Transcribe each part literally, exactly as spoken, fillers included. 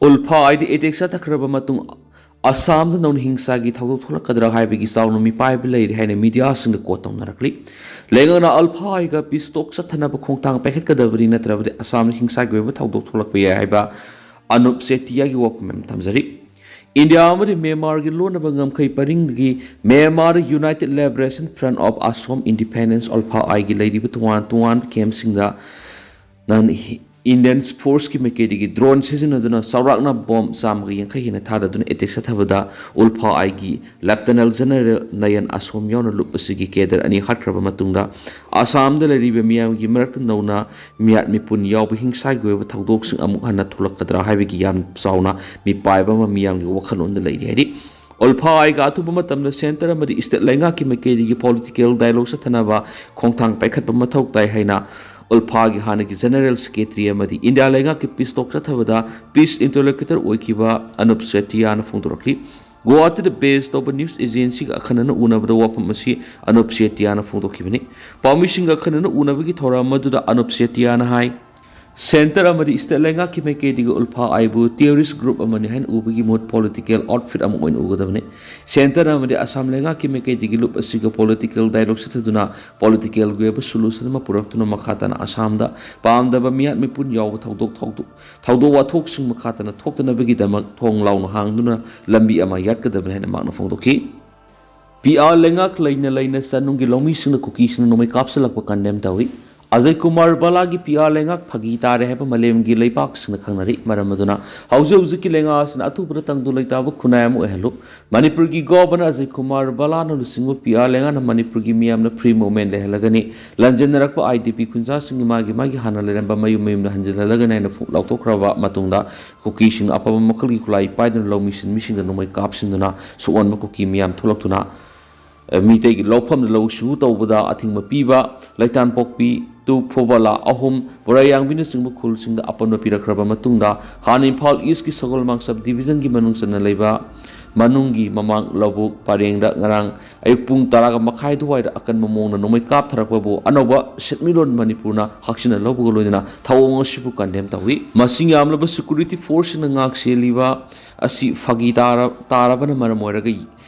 ꯎꯜꯐꯥ ꯑꯥꯏꯗ ꯑꯦꯇꯦꯛ ꯆꯠꯊꯈ꯭ꯔꯕ ꯃꯇꯨꯡ ꯑꯁꯥꯝꯗ ꯅꯧꯅ ꯍꯤꯡꯁꯥꯒꯤ ꯊꯧꯗꯣꯛ ꯊꯣꯛꯂꯛꯀꯗ꯭ꯔꯥ ꯍꯥꯏꯕꯒꯤ ꯆꯥꯎꯅ ꯃꯤꯄꯥꯏꯕ ꯂꯩꯔꯤ ꯍꯥꯏꯅ ꯃꯤꯗꯤꯌꯥꯁꯤꯡꯗ ꯀꯣꯠ ꯇꯧꯅꯔꯛꯂꯤ꯫ ꯂꯩꯉꯥꯛꯅ ꯎꯜꯐꯥ ꯑꯥꯏꯒ ꯄꯤꯁ ꯇꯣꯛ ꯆꯠꯊꯅꯕ ꯈꯣꯡꯊꯥꯡ ꯄꯥꯏꯈꯠꯀꯗꯕꯅꯤ, ꯅꯠꯇ꯭ꯔꯕꯗꯤ ꯑꯁꯥꯝꯗ ꯍꯤꯡꯁꯥꯒꯤ ꯑꯣꯏꯕ ꯊꯧꯗꯣꯛ ꯊꯣꯛꯂꯛꯄ ꯌꯥꯏ ꯍꯥꯏꯕ ꯑꯅꯨꯞ ꯁꯦꯇꯤꯌꯥꯒꯤ ꯋꯥꯐꯝ ꯑꯃ ꯊꯝꯖꯔꯤ꯫ ꯏꯟꯗꯤꯌꯥ ꯑꯃꯗꯤ ꯃ꯭ꯌꯥꯟꯃꯥꯔꯒꯤ ꯂꯣꯟꯅꯕ ꯉꯝꯈꯩ ꯄꯔꯤꯡꯗꯒꯤ ꯃ꯭ꯌꯥꯟꯃꯥꯔꯗ United Liberation Front of Assam Independence, ꯎꯜꯐꯥ ꯑꯥꯏꯒꯤ ꯂꯩꯔꯤꯕ ꯇꯣꯉꯥꯟ ꯇꯣꯉꯥꯟꯕ ꯀꯦꯝꯞꯁꯤꯡꯗ ꯅꯟ ꯏꯟꯗꯤꯌꯟ ꯐꯣꯔꯁꯀꯤ ꯃꯥꯏꯀꯩꯗꯒꯤ ꯗ꯭ꯔꯣꯟ ꯁꯤꯖꯤꯟꯅꯗꯨꯅ ꯆꯥꯎꯔꯥꯛꯅ ꯕꯣꯝ ꯆꯥꯝꯃꯒ ꯌꯥꯡꯈꯩ ꯍꯦꯟꯅ ꯊꯥꯗꯗꯨꯅ ꯑꯦꯇꯦꯛ ꯆꯠꯊꯕꯗ ꯎꯜꯐꯥ ꯑꯥꯏꯒꯤ ꯂꯦꯐꯇꯅꯦꯟ ꯖꯦꯅꯔꯦꯜ ꯅꯌꯟ ꯑꯁꯣꯝ ꯌꯥꯎꯅ ꯂꯨꯞ ꯑꯁꯤꯒꯤ ꯀꯦꯗꯔ ꯑꯅꯤ ꯍꯥꯠꯈ꯭ꯔꯕ ꯃꯇꯨꯡꯗ, ꯑꯁꯥꯝꯗ ꯂꯩꯔꯤꯕ ꯃꯤꯌꯥꯝꯒꯤ ꯃꯔꯛꯇ ꯅꯧꯅ ꯃꯤꯌꯥꯠ ꯃꯤꯄꯨꯟ ꯌꯥꯎꯕ ꯍꯤꯡꯁꯥꯒꯤ ꯑꯣꯏꯕ ꯊꯧꯗꯣꯛꯁꯤꯡ ꯑꯃꯨꯛ ꯍꯟꯅ ꯊꯣꯛꯂꯛꯀꯗ꯭ꯔꯥ ꯍꯥꯏꯕꯒꯤ ꯌꯥꯝ ꯆꯥꯎꯅ ꯃꯤꯄꯥꯏꯕ ꯑꯃ ꯃꯤꯌꯥꯝꯒꯤ ꯋꯥꯈꯜꯂꯣꯟꯗ ꯂꯩꯔꯤ ꯍꯥꯏꯔꯤ꯫ ꯎꯜꯐꯥ ꯑꯥꯏꯒ ꯑꯊꯨꯕ ꯃꯇꯝꯗ ꯁꯦꯟꯇꯔ ꯑꯃꯗꯤ ꯁ꯭ꯇꯦꯠ ꯂꯩꯉꯥꯛꯀꯤ ꯃꯥꯏꯀꯩꯗꯒꯤ ꯄꯣꯂꯤꯇꯤꯀꯦꯜ ꯗꯥꯏꯂꯣꯒ ꯆꯠꯊꯅꯕ ꯈꯣꯡꯊꯥꯡ ꯄꯥꯏꯈꯠꯄ ꯃꯊꯧ ꯇꯥꯏ ꯍꯥꯏꯅ ꯎꯜꯐꯥꯒꯤ ꯍꯥꯟꯅꯒꯤ ꯖꯦꯅꯔꯦꯜ ꯁꯦꯀ꯭ꯔꯦꯇꯔꯤ ꯑꯃꯗꯤ ꯏꯟꯗꯤꯌꯥ ꯂꯩꯉꯥꯛꯀꯤ ꯄꯤꯁ ꯇꯣꯛ ꯆꯠꯊꯕꯗ ꯄꯤꯁ ꯏꯟꯇꯔꯂꯣꯀ꯭ꯌꯨꯇꯔ ꯑꯣꯏꯈꯤꯕ ꯑꯅꯨꯞ ꯁꯦꯇꯤꯌꯥꯅ ꯐꯣꯡꯗꯣꯔꯛꯂꯤ꯫ ꯒꯨꯋꯥꯍꯥꯇꯤꯗ ꯕꯦꯖ ꯇꯧꯕ ꯅ꯭ꯌꯨꯁ ꯑꯦꯖꯦꯟꯁꯤꯒ ꯑꯈꯟꯅꯅ ꯎꯅꯕꯗ ꯋꯥꯐꯝ ꯑꯁꯤ ꯑꯅꯨꯞ ꯁꯦꯇꯤꯌꯥꯅ ꯐꯣꯡꯗꯣꯛꯈꯤꯕꯅꯤ꯫ ꯄꯥꯎꯃꯤꯁꯤꯡꯒ ꯑꯈꯟꯅꯅ ꯎꯅꯕꯒꯤ ꯊꯧꯔꯝ ꯑꯗꯨꯗ ꯑꯅꯨꯞ ꯁꯦꯇꯤꯌꯥꯅ ꯍꯥꯏ, ꯁꯦꯟꯇꯔ ꯑꯃꯗꯤ ꯁ꯭ꯇꯦꯠ ꯂꯩꯉꯥꯛꯀꯤ ꯃꯥꯏꯀꯩꯗꯒꯤ ꯎꯜꯐꯥ ꯑꯥꯏꯕꯨ ꯇꯦꯔꯣꯔꯤꯁ꯭ꯠ ꯒ꯭ꯔꯨꯞ ꯑꯃꯅꯤ ꯍꯥꯏꯅ ꯎꯕꯒꯤ ꯃꯍꯨꯠ ꯄꯣꯂꯤꯇꯤꯀꯦꯜ ꯑꯥꯎꯠꯐꯤꯠ ꯑꯃ ꯑꯣꯏꯅ ꯎꯒꯗꯕꯅꯤ꯫ ꯁꯦꯟꯇꯔ ꯑꯃꯗꯤ ꯑꯁꯥꯝ ꯂꯩꯉꯥꯛꯀꯤ ꯃꯥꯏꯀꯩꯗꯒꯤ ꯂꯨꯞ ꯑꯁꯤꯒ ꯄꯣꯂꯤꯇꯤꯀꯦꯜ ꯗꯥꯏꯂꯣꯒ ꯆꯠꯊꯗꯨꯅ ꯄꯣꯂꯤꯇꯤꯀꯦꯜꯒꯤ ꯑꯣꯏꯕ ꯁꯣꯂꯨꯁꯟ ꯑꯃ ꯄꯨꯔꯛꯇꯨꯅ ꯃꯈꯥ ꯇꯥꯅ ꯑꯁꯥꯝꯗ ꯄꯥꯝꯗꯕ ꯃꯤꯌꯥꯠ ꯃꯤꯄꯨꯟ ꯌꯥꯎꯕ ꯊꯧꯗꯣꯛ ꯊꯧꯗꯣꯛ ꯊꯧꯗꯣꯛ ꯋꯥꯊꯣꯛꯁꯤꯡ ꯃꯈꯥ ꯇꯥꯅ ꯊꯣꯛꯇꯅꯕꯒꯤꯗꯃꯛ ꯊꯣꯡ ꯂꯥꯎꯅ ꯍꯥꯡꯗꯨꯅ ꯂꯝꯕꯤ ꯑꯃ ꯌꯥꯠꯀꯗꯕꯅꯤ ꯍꯥꯏꯅ ꯃꯍꯥꯛꯅ ꯐꯣꯡꯗꯣꯛꯈꯤ꯫ ꯄꯤ ꯑꯥꯔ ꯂꯩꯉꯥꯛ ꯂꯩꯅ ꯂꯩꯅ ꯆꯅꯨꯡꯒꯤ ꯂꯧꯃꯤꯁꯤꯡꯅ ꯀꯨꯀꯤꯁꯤꯡꯅ ꯅꯣꯡꯃꯩ ꯀꯥꯞꯁꯤꯜꯂꯛꯄ ꯀꯟꯗꯦꯝ ꯇꯧꯏ꯫ ꯑꯖꯌ ꯀꯨꯃꯥꯔ ꯕꯂꯥꯒꯤ ꯄꯤ ꯑꯥꯔ ꯂꯩꯉꯥꯛ ꯐꯥꯒꯤ ꯇꯥꯔꯦ ꯍꯥꯏꯕ ꯃꯥꯂꯦꯝꯒꯤ ꯂꯩꯕꯥꯛꯁꯤꯡꯅ ꯈꯪꯅꯔꯤ꯫ ꯃꯔꯝ ꯑꯗꯨꯅ ꯍꯧꯖꯤꯛ ꯍꯧꯖꯤꯛꯀꯤ ꯂꯩꯉꯥꯛ ꯑꯁꯤꯅ ꯑꯊꯨꯕꯗ ꯇꯪꯗꯨ ꯂꯩꯇꯥꯕ ꯈꯨꯟꯅꯥꯏ ꯑꯃ ꯑꯣꯏꯍꯜꯂꯨ꯫ ꯃꯅꯤꯄꯨꯔꯒꯤ ꯒꯣꯚꯔꯅꯔ ꯑꯖꯌ ꯀꯨꯃꯥꯔ ꯕꯂꯥꯅ ꯂꯨꯆꯤꯡꯕ ꯄꯤ ꯑꯥꯔ ꯂꯩꯉꯥꯛꯅ ꯃꯅꯤꯄꯨꯔꯒꯤ ꯃꯤꯌꯥꯝꯅ ꯐ꯭ꯔꯤ ꯃꯨꯚꯃꯦꯟ ꯂꯩꯍꯜꯂꯒꯅꯤ, ꯂꯟꯖꯦꯟꯅꯔꯛꯄ ꯑꯥꯏ ꯗꯤ ꯄꯤ ꯈꯨꯟꯖꯥꯁꯤꯡꯒꯤ ꯃꯥꯒꯤ ꯃꯥꯒꯤ ꯍꯥꯟꯅ ꯂꯩꯔꯝꯕ ꯃꯌꯨꯝ ꯃꯌꯨꯝꯗ ꯍꯟꯖꯤꯜꯍꯜꯂꯒꯅꯤ ꯍꯥꯏꯅ ꯐꯣꯡ-, ꯂꯥꯎꯊꯣꯛꯈ꯭ꯔꯕ ꯃꯇꯨꯡꯗ, ꯀꯨꯀꯤꯁꯤꯡꯅ ꯑꯐꯕ ꯃꯈꯜꯒꯤ ꯈꯨꯠꯂꯥꯏ ꯄꯥꯏꯗꯨꯅ ꯂꯧꯃꯤ ꯁꯤꯟꯃꯤꯁꯤꯡꯗ ꯅꯣꯡꯃꯩ ꯀꯥꯞꯁꯤꯟꯗꯨꯅ ꯁꯣꯛꯍꯟꯕ ꯀꯨꯀꯤ ꯃꯤꯌꯥꯝ ꯊꯣꯛꯂꯛꯇꯨꯅ, ꯑ, ꯃꯤꯇꯩꯒꯤ ꯂꯧꯐꯝꯗ ꯂꯧꯎ ꯁꯤꯡꯎ ꯇꯧꯕꯗ ꯑꯊꯤꯡꯕ ꯄꯤꯕ, ꯂꯩꯇꯥꯟꯄꯣꯛꯄꯤ ꯇꯨ ꯐꯨꯕꯂꯥ ꯑꯍꯨꯝ, ꯕꯣꯔꯥꯌꯥꯡꯕꯤꯅꯆꯤꯡꯕ ꯈꯨꯜꯁꯤꯡꯗ ꯑꯄꯟꯕ ꯄꯤꯔꯛꯈ꯭ꯔꯕ ꯃꯇꯨꯡꯗ, ꯍꯥꯟꯅ ꯏꯝꯐꯥꯜ ꯏꯁꯀꯤ ꯁꯒꯣꯜꯃꯥꯡ ꯁꯕ ꯗꯤꯕꯤꯖꯟꯒꯤ ꯃꯅꯨꯡ ꯆꯟꯅ ꯂꯩꯕ ꯃꯅꯨꯡꯒꯤ ꯃꯃꯥꯡ ꯂꯧꯕꯨꯛ ꯄꯔꯦꯡꯗ ꯉꯔꯥꯡ ꯑꯌꯨꯛ ꯄꯨꯡ ꯇꯔꯥꯒ ꯃꯈꯥꯏ ꯑꯗꯨꯋꯥꯏꯗ ꯑꯀꯟꯕ ꯃꯑꯣꯡꯗ ꯅꯣꯡꯃꯩ ꯀꯥꯞꯊꯔꯛꯄꯕꯨ ꯑꯅꯧꯕ ꯁꯦꯟꯃꯤꯠꯂꯣꯟ ꯃꯅꯤꯄꯨꯔꯅ ꯍꯛꯆꯤꯟꯅ ꯂꯧꯕꯒ ꯂꯣꯏꯅꯅ ꯊꯧꯑꯣꯡ ꯑꯁꯤꯕꯨ ꯀꯟꯗꯦꯝ ꯇꯧꯏ꯫ ꯃꯁꯤꯡ ꯌꯥꯝꯂꯕ ꯁꯦꯀ꯭ꯌꯨꯔꯤꯇꯤ ꯐꯣꯔꯁꯁꯤꯡꯅ ꯉꯥꯛ ꯁꯦꯜꯂꯤꯕ ꯑꯁꯤ ꯐꯥꯒꯤ ꯇꯥꯔ-, ꯇꯥꯔꯕꯅ ꯃꯔꯝ ꯑꯣꯏꯔꯒ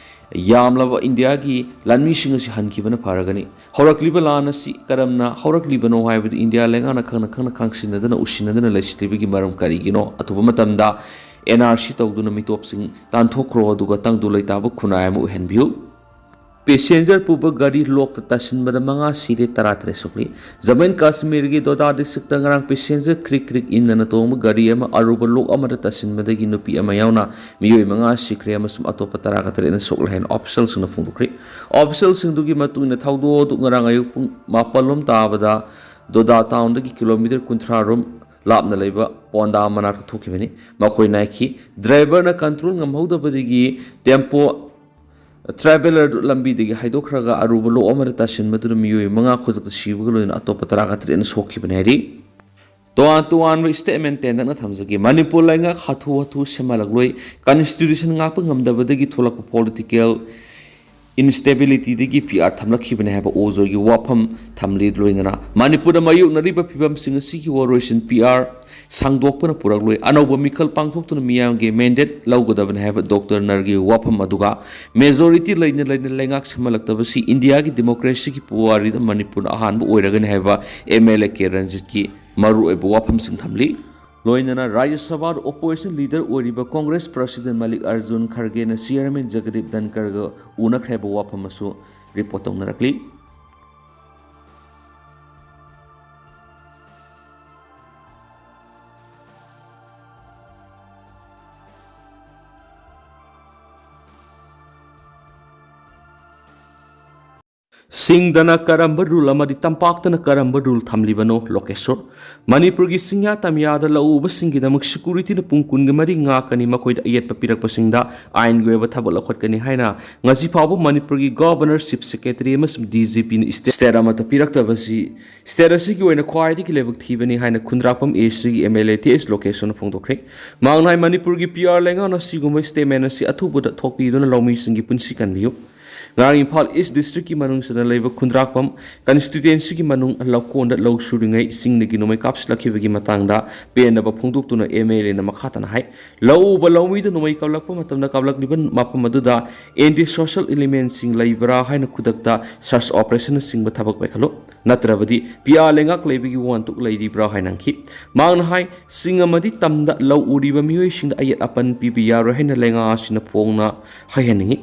ꯌꯥꯝꯂꯕ ꯏꯟꯗꯤꯌꯥꯒꯤ ꯂꯥꯟꯃꯤꯁꯤꯡ ꯑꯁꯤ ꯍꯟꯈꯤꯕꯅ ꯐꯔꯒꯅꯤ꯫ ꯍꯧꯔꯛꯂꯤꯕ ꯂꯥꯟ ꯑꯁꯤ ꯀꯔꯝꯅ ꯍꯧꯔꯛꯂꯤꯕꯅꯣ ꯍꯥꯏꯕꯗꯨ ꯏꯟꯗꯤꯌꯥ ꯂꯩꯉꯥꯛꯅ ꯈꯪꯅ ꯈꯪꯅ ꯈꯪꯁꯤꯟꯅꯗꯅ ꯎꯁꯤꯟꯅꯗꯅ ꯂꯩꯁꯤꯜꯂꯤꯕꯒꯤ ꯃꯔꯝ ꯀꯔꯤꯒꯤꯅꯣ? ꯑꯊꯨꯕ ꯃꯇꯝꯗ ꯑꯦꯟ ꯑꯥꯔ ꯁꯤ ꯇꯧꯗꯨꯅ ꯃꯤꯇꯣꯞꯁꯤꯡ ꯇꯥꯟꯊꯣꯛꯈ꯭ꯔꯣ, ꯑꯗꯨꯒ ꯇꯪꯗꯨ ꯂꯩꯇꯥꯕ ꯈꯨꯟꯅꯥꯏ ꯑꯃ ꯑꯣꯏꯍꯟꯕꯤꯌꯨ꯫ ꯄꯦꯁꯦꯟꯖꯔ ꯄꯨꯕ ꯒꯥꯔꯤ ꯂꯣꯛꯇ ꯇꯥꯁꯤꯟꯕꯗ ꯃꯉꯥ ꯁꯤꯔꯦ, ꯇꯔꯥꯇꯔꯦꯠ ꯁꯣꯛꯂꯤ꯫ ꯖꯃꯨ ꯑꯦꯟ ꯀꯥꯁꯃꯤꯔꯒꯤ ꯗꯣꯗꯥ ꯗꯤꯁꯇ꯭ꯔꯤꯛꯇ ꯉꯔꯥꯡ ꯄꯦꯁꯦꯟꯖꯔ ꯀ꯭ꯔꯤꯛ ꯀ꯭ꯔꯤꯛ ꯏꯟꯅꯅ ꯇꯣꯡꯕ ꯒꯥꯔꯤ ꯑꯃ ꯑꯔꯨꯕ ꯂꯣꯛ ꯑꯃꯗ ꯇꯥꯁꯤꯟꯕꯗꯒꯤ ꯅꯨꯄꯤ ꯑꯃ ꯌꯥꯎꯅ ꯃꯤꯑꯣꯏ ꯃꯉꯥ ꯁꯤꯈ꯭ꯔꯦ ꯑꯃꯁꯨꯡ ꯑꯇꯣꯞꯄ ꯇꯔꯥꯒ ꯇꯔꯦꯠꯅ ꯁꯣꯛꯂꯦ ꯍꯥꯏꯅ ꯑꯣꯐꯤꯁꯤꯌꯦꯜꯁꯤꯡꯅ ꯐꯣꯡꯗꯣꯛꯈ꯭ꯔꯦ꯫ ꯑꯣꯐꯤꯁꯤꯌꯦꯜꯁꯤꯡꯗꯨꯒꯤ ꯃꯇꯨꯡ ꯏꯟꯅ ꯊꯧꯗꯣꯛ ꯑꯗꯨ ꯉꯔꯥꯡ ꯑꯌꯨꯛ ꯄꯨꯡ ꯃꯥꯄꯜ ꯂꯣꯝ ꯇꯥꯕꯗ ꯗꯣꯗꯥ ꯇꯥꯎꯟꯗꯒꯤ ꯀꯤꯂꯣꯃꯤꯇꯔ ꯀꯨꯟꯊ꯭ꯔꯥ ꯔꯣꯝ ꯂꯥꯞꯅ ꯂꯩꯕ ꯄꯣꯟꯗꯥ ꯃꯅꯥꯛꯇ ꯊꯣꯛꯈꯤꯕꯅꯤ꯫ ꯃꯈꯣꯏ ꯅꯥꯏꯈꯤ꯫ ꯗ꯭ꯔꯥꯏꯚꯔꯅ ꯀꯟꯇ꯭ꯔꯣꯜ ꯉꯝꯍꯧꯗꯕꯗꯒꯤ ꯇꯦꯝꯄꯣ ꯇ꯭ꯔꯥꯚꯦꯂꯔꯗꯨ ꯂꯝꯕꯤꯗꯒꯤ ꯍꯥꯏꯗꯣꯛꯈ꯭ꯔꯒ ꯑꯔꯨꯕ ꯂꯣꯛ ꯑꯃꯗ ꯇꯥꯁꯤꯟꯕꯗꯨꯅ ꯃꯤꯑꯣꯏ ꯃꯉꯥ ꯈꯨꯗꯛꯇ ꯁꯤꯕꯒ ꯂꯣꯏꯅꯅ ꯑꯇꯣꯞꯄ ꯇꯔꯥꯒ ꯇꯔꯦꯠꯅ ꯁꯣꯛꯈꯤꯕꯅꯤ ꯍꯥꯏꯔꯤ꯫ ꯇꯣꯉꯥꯟ ꯇꯣꯉꯥꯟꯕ ꯁ꯭ꯇꯦꯠꯃꯦꯟ ꯇꯦꯟꯗꯛꯅ ꯊꯝꯖꯒꯦ꯫ ꯃꯅꯤꯄꯨꯔ ꯂꯩꯉꯥꯛ ꯍꯥꯊꯨ ꯍꯥꯊꯨ ꯁꯦꯝꯍꯜꯂꯛꯂꯣꯏ꯫ ꯀꯟꯁꯇꯤꯇ꯭ꯌꯨꯁꯟ ꯉꯥꯛꯄ ꯉꯝꯗꯕꯗꯒꯤ ꯊꯣꯛꯂꯛꯄ ꯄꯣꯂꯤꯇꯤꯀꯦꯜ ꯏꯟꯁꯇꯦꯕꯤꯂꯤꯇꯤꯗꯒꯤ ꯄꯤ ꯑꯥꯔ ꯊꯝꯂꯛꯈꯤꯕꯅꯤ ꯍꯥꯏꯕ ꯑꯣꯖꯣꯏꯒꯤ ꯋꯥꯐꯝ ꯊꯝꯂꯤ꯫ ꯂꯣꯏꯅꯅ ꯃꯅꯤꯄꯨꯔꯗ ꯃꯥꯌꯣꯛꯅꯔꯤꯕ ꯐꯤꯕꯝꯁꯤꯡ ꯑꯁꯤꯒꯤ ꯋꯥꯔꯣꯏꯁꯤꯟ ꯄꯤ ꯑꯥꯔ ꯁꯥꯡꯗꯣꯛꯄꯅ ꯄꯨꯔꯛꯂꯣꯏ꯫ ꯑꯅꯧꯕ ꯃꯤꯈꯜ ꯄꯥꯡꯊꯣꯛꯇꯨꯅ ꯃꯤꯌꯥꯝꯒꯤ ꯃꯦꯟꯗꯦꯠ ꯂꯧꯒꯗꯕꯅꯤ ꯍꯥꯏꯕ ꯗꯣꯛꯇꯔ ꯅꯔꯒꯤ ꯋꯥꯐꯝ ꯑꯗꯨꯒ ꯃꯦꯖꯣꯔꯤꯇꯤ ꯂꯩꯅ ꯂꯩꯅ ꯂꯩꯉꯥꯛ ꯁꯦꯝꯍꯜꯂꯛꯇꯕꯁꯤ ꯏꯟꯗꯤꯌꯥꯒꯤ ꯗꯦꯃꯣꯀ꯭ꯔꯦꯁꯤꯒꯤ ꯄꯨꯋꯥꯔꯤꯗ ꯃꯅꯤꯄꯨꯔꯅ ꯑꯍꯥꯟꯕ ꯑꯣꯏꯔꯒꯅꯤ ꯍꯥꯏꯕ ꯑꯦꯝ ꯑꯦꯜ ꯑꯦ ꯀꯦ ꯔꯟꯖꯤꯠꯀꯤ ꯃꯔꯨꯑꯣꯏꯕ ꯋꯥꯐꯝꯁꯤꯡ ꯊꯝꯂꯤ꯫ ꯂꯣꯏꯅꯅ ꯔꯥꯖ꯭ꯌ ꯁꯚꯥꯗ ꯑꯣꯄꯣꯖꯤꯁꯟ ꯂꯤꯗꯔ ꯑꯣꯏꯔꯤꯕ ꯀꯣꯡꯒ꯭ꯔꯦꯁ ꯄ꯭ꯔꯁꯤꯗꯦꯟ ꯃꯜꯂꯤꯀꯥꯔꯖꯨꯟ ꯈꯔꯒꯦꯅ ꯆꯤꯌꯔꯃꯦꯟ ꯖꯒꯗꯤꯞ ꯙꯟꯀꯔꯒ ꯎꯅꯈ꯭ꯔꯦ ꯍꯥꯏꯕ ꯋꯥꯐꯝ ꯑꯃꯁꯨ ꯔꯤꯄꯣꯔꯠ ꯇꯧꯅꯔꯛꯂꯤ꯫ ꯁꯤꯡꯗꯅ ꯀꯔꯝꯕ ꯔꯨꯜ ꯑꯃꯗꯤ ꯇꯝꯄꯥꯛꯇꯅ ꯀꯔꯝꯕ ꯔꯨꯜ ꯊꯝꯂꯤꯕꯅꯣ? ꯂꯣꯀꯦꯁꯣꯔ꯫ ꯃꯅꯤꯄꯨꯔꯒꯤ ꯆꯤꯡꯌꯥ ꯇꯝꯌꯥꯗ ꯂꯧ ꯎꯕꯁꯤꯡꯒꯤꯗꯃꯛ ꯁꯦꯀ꯭ꯌꯨꯔꯤꯇꯤꯅ ꯄꯨꯡ ꯀꯨꯟꯒ ꯃꯔꯤ ꯉꯥꯛꯀꯅꯤ, ꯃꯈꯣꯏꯗ ꯑꯌꯦꯠꯄ ꯄꯤꯔꯛꯄꯁꯤꯡꯗ ꯑꯥꯏꯟꯒꯤ ꯑꯣꯏꯕ ꯊꯕꯛ ꯂꯧꯈꯠꯀꯅꯤ ꯍꯥꯏꯅ ꯉꯁꯤ ꯐꯥꯎꯕ ꯃꯅꯤꯄꯨꯔꯒꯤ ꯒꯣꯚꯔꯅꯔ, ꯆꯤꯐ ꯁꯦꯀ꯭ꯔꯦꯇꯔꯤ ꯑꯃꯁꯨꯡ ꯗꯤ ꯖꯤ ꯄꯤꯅ ꯁ꯭ꯇꯦꯠ ꯑꯃꯠꯇ ꯄꯤꯔꯛꯇꯕꯁꯤ ꯁ꯭ꯇꯦꯠ ꯑꯁꯤꯒꯤ ꯑꯣꯏꯅ ꯈ꯭ꯋꯥꯏꯗꯒꯤ ꯂꯥꯏꯕꯛ ꯊꯤꯕꯅꯤ ꯍꯥꯏꯅ ꯈꯨꯟꯗ꯭ꯔꯥꯛꯄꯝ ꯑꯦ ꯁꯤꯒꯤ ꯑꯦꯝ ꯑꯦꯜ ꯑꯦ ꯇꯤ ꯑꯦꯁ ꯂꯣꯀꯦꯁꯣꯔꯅ ꯐꯣꯡꯗꯣꯛꯈ꯭ꯔꯦ꯫ ꯃꯍꯥꯛꯅ ꯍꯥꯏ, ꯃꯅꯤꯄꯨꯔꯒꯤ ꯄꯤ ꯑꯥꯔ ꯂꯩꯉꯥꯛꯅ ꯑꯁꯤꯒꯨꯝꯕ ꯁ꯭ꯇꯦꯠꯃꯦꯟ ꯑꯁꯤ ꯑꯊꯨꯕꯗ ꯊꯣꯛꯄꯤꯗꯨꯅ ꯂꯧꯃꯤꯁꯤꯡꯒꯤ ꯄꯨꯟꯁꯤ ꯀꯟꯕꯤꯌꯨ꯫ ꯉꯔꯥꯡ ꯏꯝꯐꯥꯜ ꯏꯁ ꯗꯤꯁꯇ꯭ꯔꯤꯛꯀꯤ ꯃꯅꯨꯡꯁꯤꯗ ꯂꯩꯕ ꯈꯨꯟꯗ꯭ꯔꯥꯛꯄꯝ ꯀꯟꯁꯇꯤꯇ꯭ꯋꯦꯟꯁꯤꯒꯤ ꯃꯅꯨꯡ ꯂꯧꯀꯣꯟꯗ ꯂꯧ ꯁꯨꯔꯤꯉꯩ ꯆꯤꯡꯗꯒꯤ ꯅꯣꯡꯃꯩ ꯀꯥꯞꯁꯤꯜꯂꯛꯈꯤꯕꯒꯤ ꯃꯇꯥꯡꯗ ꯄꯦꯟꯗꯕ ꯐꯣꯡꯗꯣꯛꯇꯨꯅ ꯑꯦꯝ ꯑꯦꯜ ꯑꯦꯅ ꯃꯈꯥ ꯇꯥꯅ ꯍꯥꯏ, ꯂꯧ ꯎꯕ ꯂꯧꯃꯤꯗ ꯅꯣꯡꯃꯩ ꯀꯥꯞꯂꯛꯄ ꯃꯇꯝꯗ ꯀꯥꯞꯂꯛꯂꯤꯕ ꯃꯐꯝ ꯑꯗꯨꯗ ꯑꯦꯟꯇꯤ ꯁꯣꯁꯤꯌꯦꯜ ꯏꯂꯤꯃꯦꯟꯁꯤꯡ ꯂꯩꯕ꯭ꯔꯥ ꯍꯥꯏꯅ ꯈꯨꯗꯛꯇ ꯁꯔꯆ ꯑꯣꯄꯔꯦꯁꯟꯅꯆꯤꯡꯕ ꯊꯕꯛ ꯄꯥꯏꯈꯠꯂꯨ, ꯅꯠꯇ꯭ꯔꯕꯗꯤ ꯄꯤ ꯑꯥꯔ ꯂꯩꯉꯥꯛ ꯂꯩꯕꯒꯤ ꯋꯥꯍꯟꯊꯣꯛ ꯂꯩꯔꯤꯕ꯭ꯔꯥ ꯍꯥꯏꯅ ꯍꯪꯈꯤ꯫ ꯃꯍꯥꯛꯅ ꯍꯥꯏ, ꯆꯤꯡ ꯑꯃꯗꯤ ꯇꯝꯗ ꯂꯧ ꯎꯔꯤꯕ ꯃꯤꯑꯣꯏꯁꯤꯡꯗ ꯑꯌꯦꯠ ꯑꯄꯟ ꯄꯤꯕ ꯌꯥꯔꯣꯏ ꯍꯥꯏꯅ ꯂꯩꯉꯥꯛ ꯑꯁꯤꯅ ꯐꯣꯡꯅ ꯍꯥꯏꯍꯟꯅꯤꯡꯏ꯫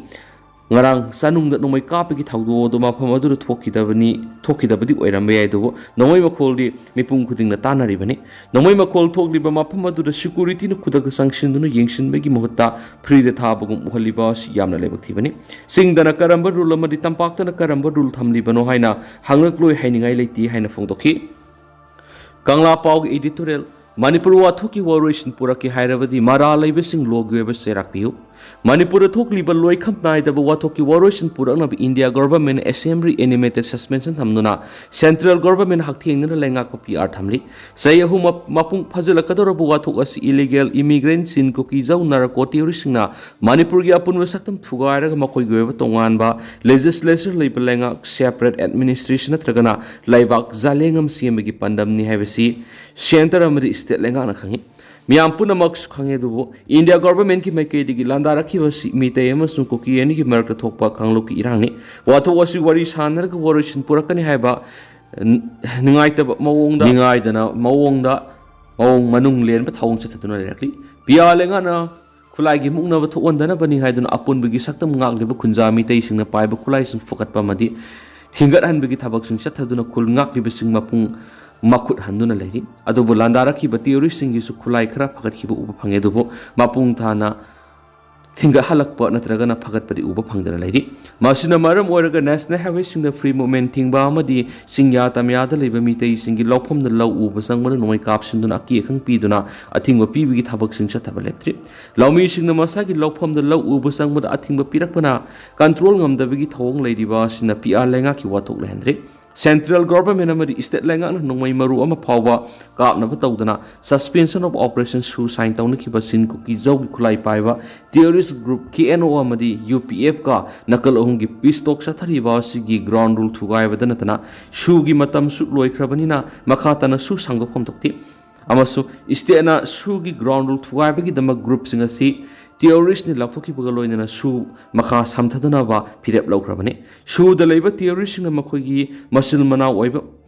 ꯉꯔꯥꯡ ꯆꯥꯅꯨꯡꯗ ꯅꯣꯡꯃꯩ ꯀꯥꯞꯄꯒꯤ ꯊꯧꯗꯣꯛ ꯑꯗꯨ ꯃꯐꯝ ꯑꯗꯨꯗ ꯊꯣꯛꯈꯤꯗꯕꯅꯤ, ꯊꯣꯛꯈꯤꯗꯕꯗꯤ ꯑꯣꯏꯔꯝꯕ ꯌꯥꯏ, ꯑꯗꯨꯕꯨ ꯅꯣꯡꯃꯩ ꯃꯈꯣꯜꯗꯤ ꯃꯤꯄꯨꯝ ꯈꯨꯗꯤꯡꯅ ꯇꯥꯅꯔꯤꯕꯅꯤ꯫ ꯅꯣꯡꯃꯩ ꯃꯈꯣꯜ ꯊꯣꯛꯂꯤꯕ ꯃꯐꯝ ꯑꯗꯨꯗ ꯁꯦꯀ꯭ꯌꯨꯔꯤꯇꯤꯅ ꯈꯨꯗꯛꯇ ꯆꯪꯁꯤꯟꯗꯨꯅ ꯌꯦꯡꯁꯤꯟꯕꯒꯤ ꯃꯍꯨꯠꯇ ꯐ꯭ꯔꯤꯗ ꯊꯥꯕꯒꯨꯝ ꯎꯍꯜꯂꯤꯕ ꯑꯁꯤ ꯌꯥꯝꯅ ꯂꯥꯏꯕꯛ ꯊꯤꯕꯅꯤ꯫ ꯆꯤꯡꯗꯅ ꯀꯔꯝꯕ ꯔꯨꯜ ꯑꯃꯗꯤ ꯇꯝꯄꯥꯛꯇꯅ ꯀꯔꯝꯕ ꯔꯨꯜ ꯊꯝꯂꯤꯕꯅꯣ ꯍꯥꯏꯅ ꯍꯪꯂꯛꯂꯣꯏ ꯍꯥꯏꯅꯤꯡꯉꯥꯏ ꯂꯩꯇꯦ ꯍꯥꯏꯅ ꯐꯣꯡꯗꯣꯛꯈꯤ꯫ ꯀꯪꯂꯥ ꯄꯥꯎꯒꯤ ꯏꯗꯤꯇꯣꯔꯤꯌꯦꯜ, ꯃꯅꯤꯄꯨꯔ ꯋꯥꯊꯣꯛꯀꯤ ꯋꯥꯔꯣꯏꯁꯤꯟ ꯄꯨꯔꯛꯀꯦ ꯍꯥꯏꯔꯕꯗꯤ ꯃꯔꯥꯜ ꯂꯩꯕꯁꯤꯡ ꯂꯣꯒꯤ ꯑꯣꯏꯕ ꯆꯩꯔꯥꯛ ꯄꯤꯌꯨ꯫ ꯃꯅꯤꯄꯨꯔꯗ ꯊꯣꯛꯂꯤꯕ ꯂꯣꯏꯈꯝ ꯅꯥꯏꯗꯕ ꯋꯥꯊꯣꯛꯀꯤ ꯋꯥꯔꯣꯏꯁꯤꯟ ꯄꯨꯔꯛꯅꯕ ꯏꯟꯗꯤꯌꯥ ꯒꯣꯚꯔꯟꯃꯦꯟꯠꯅ ꯑꯦꯁꯦꯝꯕ꯭ꯂꯤ ꯑꯦꯅꯤꯃꯦꯇꯦꯗ ꯁꯁꯄꯦꯟꯁꯟ ꯊꯝꯗꯨꯅ ꯁꯦꯟꯇ꯭ꯔꯦꯜ ꯒꯣꯚꯔꯟꯃꯦꯟꯠ ꯍꯛꯊꯦꯡꯅꯅ ꯂꯩꯉꯥꯛꯄ ꯄꯤ ꯑꯥꯔ ꯊꯝꯂꯤ꯫ ꯆꯍꯤ ꯑꯍꯨꯝ ꯃꯞ-, ꯃꯄꯨꯡ ꯐꯥꯖꯤꯜꯂꯛꯀꯗꯧꯔꯕ ꯋꯥꯊꯣꯛ ꯑꯁꯤ ꯏꯂꯤꯒꯦꯜ ꯏꯃꯤꯒ꯭ꯔꯦꯟꯠꯁꯤꯡ, ꯀꯨꯀꯤꯖꯧ, ꯅꯥꯔꯀꯣ ꯇꯦꯔꯣꯔꯤꯁꯁꯤꯡꯅ ꯃꯅꯤꯄꯨꯔꯒꯤ ꯑꯄꯨꯟꯕ ꯁꯛꯇꯝ ꯊꯨꯒꯥꯏꯔꯒ ꯃꯈꯣꯏꯒꯤ ꯑꯣꯏꯕ ꯇꯣꯉꯥꯟꯕ ꯂꯦꯖꯤꯁꯂꯦꯆꯔ ꯂꯩꯕ ꯂꯩꯉꯥꯛ, ꯁꯦꯄꯔꯦꯠ ꯑꯦꯗꯃꯤꯅꯤꯁꯇ꯭ꯔꯦꯁꯟ ꯅꯠꯇ꯭ꯔꯒꯅ ꯂꯩꯕꯥꯛ ꯖꯥꯂꯦꯡ ꯑꯃ ꯁꯦꯝꯕꯒꯤ ꯄꯥꯟꯗꯝꯅꯤ ꯍꯥꯏꯕꯁꯤ ꯁꯦꯟꯇꯔ ꯑꯃꯗꯤ ꯁ꯭ꯇꯦꯠ ꯂꯩꯉꯥꯛꯅ ꯈꯪꯏ꯫ ꯃꯤꯌꯥꯝ ꯄꯨꯝꯅꯃꯛꯁꯨ ꯈꯪꯏ, ꯑꯗꯨꯕꯨ ꯏꯟꯗꯤꯌꯥ ꯒꯣꯚꯔꯟꯃꯦꯟꯠꯀꯤ ꯃꯥꯏꯀꯩꯗꯒꯤ ꯂꯥꯟꯗꯥꯔꯛꯈꯤꯕ ꯑꯁꯤ ꯃꯤꯇꯩ ꯑꯃꯁꯨꯡ ꯀꯨꯀꯤ ꯑꯅꯤꯒꯤ ꯃꯔꯛꯇ ꯊꯣꯛꯄ ꯀꯥꯡꯂꯨꯞꯀꯤ ꯏꯔꯥꯡꯅꯤ꯫ ꯋꯥꯊꯣꯛ ꯑꯁꯤ ꯋꯥꯔꯤ ꯁꯥꯟꯅꯔꯒ ꯋꯥꯔꯣꯏꯁꯤꯟ ꯄꯨꯔꯛꯀꯅꯤ ꯍꯥꯏꯕ ꯅ-, ꯅꯨꯡꯉꯥꯏꯇꯕ ꯃꯑꯣꯡꯗ, ꯅꯤꯡꯉꯥꯏꯗꯅ ꯃꯑꯣꯡꯗ, ꯃꯑꯣꯡ ꯃꯅꯨꯡ ꯂꯦꯟꯕ ꯊꯧꯑꯣꯡ ꯆꯠꯊꯗꯨꯅ ꯂꯩꯔꯛꯂꯤ꯫ ꯄꯤ ꯑꯥꯔ ꯂꯩꯉꯥꯛꯅ ꯈꯨꯠꯂꯥꯏꯒꯤ ꯃꯨꯛꯅꯕ ꯊꯣꯛꯍꯟꯗꯅꯕꯅꯤ ꯍꯥꯏꯗꯨꯅ ꯑꯄꯨꯟꯕꯒꯤ ꯁꯛꯇꯝ ꯉꯥꯛꯂꯤꯕ ꯈꯨꯟꯖꯥ ꯃꯤꯇꯩꯁꯤꯡꯅ ꯄꯥꯏꯕ ꯈꯨꯠꯂꯥꯏꯁꯤꯡ ꯐꯨꯒꯠꯄ ꯑꯃꯗꯤ ꯊꯤꯡꯒꯠꯍꯟꯕꯒꯤ ꯊꯕꯛꯁꯤꯡ ꯆꯠꯊꯗꯨꯅ ꯈꯨꯜ ꯉꯥꯛꯂꯤꯕꯁꯤꯡ ꯃꯄꯨꯡ ꯃꯈꯨꯠ ꯍꯟꯗꯨꯅ ꯂꯩꯔꯤ꯫ ꯑꯗꯨꯕꯨ ꯂꯥꯟꯗꯥꯔꯛꯈꯤꯕ ꯇꯦꯔꯣꯔꯤꯁꯁꯤꯡꯒꯤꯁꯨ ꯈꯨꯠꯂꯥꯏ ꯈꯔ ꯐꯒꯠꯈꯤꯕ ꯎꯕ ꯐꯪꯉꯦ, ꯑꯗꯨꯕꯨ ꯃꯄꯨꯡ ꯊꯥꯅ ꯊꯤꯡꯒꯠꯍꯜꯂꯛꯄ ꯅꯠꯇ꯭ꯔꯒꯅ ꯐꯒꯠꯄꯗꯤ ꯎꯕ ꯐꯪꯗꯅ ꯂꯩꯔꯤ꯫ ꯃꯁꯤꯅ ꯃꯔꯝ ꯑꯣꯏꯔꯒ ꯅꯦꯁꯅꯦꯜ ꯍꯥꯏꯋꯦꯁꯤꯡꯗ ꯐ꯭ꯔꯤ ꯃꯨꯚꯃꯦꯟ ꯊꯤꯡꯕ ꯑꯃꯗꯤ ꯆꯤꯡꯌꯥ ꯇꯝꯌꯥꯗ ꯂꯩꯕ ꯃꯤꯇꯩꯁꯤꯡꯒꯤ ꯂꯧꯐꯝꯗ ꯂꯧ ꯎꯕ ꯆꯪꯕꯗ ꯅꯣꯡꯃꯩ ꯀꯥꯞꯁꯤꯟꯗꯨꯅ ꯑꯀꯤ ꯑꯈꯪ ꯄꯤꯗꯨꯅ ꯑꯊꯤꯡꯕ ꯄꯤꯕꯒꯤ ꯊꯕꯛꯁꯤꯡ ꯆꯠꯊꯕ ꯂꯦꯞꯇ꯭ꯔꯤ꯫ ꯂꯧꯃꯤꯁꯤꯡꯅ ꯃꯁꯥꯒꯤ ꯂꯧꯐꯝꯗ ꯂꯧ ꯎꯕ ꯆꯪꯕꯗ ꯑꯊꯤꯡꯕ ꯄꯤꯔꯛꯄꯅ ꯀꯟꯇ꯭ꯔꯣꯜ ꯉꯝꯗꯕꯒꯤ ꯊꯧꯑꯣꯡ ꯂꯩꯔꯤꯕ ꯑꯁꯤꯅ ꯄꯤ ꯑꯥꯔ ꯂꯩꯉꯥꯛꯀꯤ ꯋꯥꯊꯣꯛ ꯂꯩꯍꯟꯗ꯭ꯔꯤ꯫ ꯁꯦꯟꯇ꯭ꯔꯦꯜ ꯒꯣꯚꯔꯟꯃꯦꯟꯠ ꯑꯃꯗꯤ ꯁ꯭ꯇꯦꯠ ꯂꯩꯉꯥꯛꯅ ꯅꯣꯡꯃꯩ ꯃꯔꯨ ꯑꯃ ꯐꯥꯎꯕ ꯀꯥꯞꯅꯕ ꯇꯧꯗꯅ ꯁꯁꯄꯦꯟꯁꯟ ꯑꯣꯐ ꯑꯣꯄꯔꯦꯁꯟ ꯁꯨ ꯁꯥꯏꯟ ꯇꯧꯅꯈꯤꯕ ꯆꯤꯟ ꯀꯨꯀꯤ ꯖꯧꯒꯤ ꯈꯨꯠꯂꯥꯏ ꯄꯥꯏꯕ ꯇꯦꯔꯣꯔꯤꯁ ꯒ꯭ꯔꯨꯞ ꯀꯦ ꯑꯦꯟ ꯑꯣ ꯑꯃꯗꯤ ꯌꯨ ꯄꯤ ꯑꯦꯐꯀ ꯅꯥꯀꯜ ꯑꯍꯨꯝꯒꯤ ꯄꯤꯁ ꯇꯣꯛ ꯆꯠꯊꯔꯤꯕ ꯑꯁꯤꯒꯤ ꯒ꯭ꯔꯥꯎꯟ ꯔꯨꯜ ꯊꯨꯒꯥꯏꯕꯗ ꯅꯠꯇꯅ ꯁꯨꯒꯤ ꯃꯇꯝꯁꯨ ꯂꯣꯏꯈ꯭ꯔꯕꯅꯤꯅ ꯃꯈꯥ ꯇꯥꯅ ꯁꯨ ꯁꯥꯡꯗꯣꯛꯐꯝ ꯊꯣꯛꯇꯦ꯫ ꯑꯃꯁꯨꯡ ꯁ꯭ꯇꯦꯠꯅ ꯁꯨꯒꯤ ꯒ꯭ꯔꯥꯎꯟ ꯔꯨꯜ ꯊꯨꯒꯥꯏꯕꯒꯤꯗꯃꯛ ꯒ꯭ꯔꯨꯞꯁꯤꯡ ꯑꯁꯤ ꯇꯦꯔꯣꯔꯤꯁ꯭ꯠꯅꯤ ꯂꯥꯎꯊꯣꯛꯈꯤꯕꯒ ꯂꯣꯏꯅꯅ ꯁꯨ ꯃꯈꯥ ꯁꯝꯊꯗꯅꯕ ꯐꯤꯔꯦꯞ ꯂꯧꯈ꯭ꯔꯕꯅꯤ꯫ ꯁꯨꯗ ꯂꯩꯕ ꯇꯦꯔꯣꯔꯤꯁ꯭ꯠꯁꯤꯡꯅ ꯃꯈꯣꯏꯒꯤ ꯃꯆꯤꯜ ꯃꯅꯥꯎ ꯑꯣꯏꯕ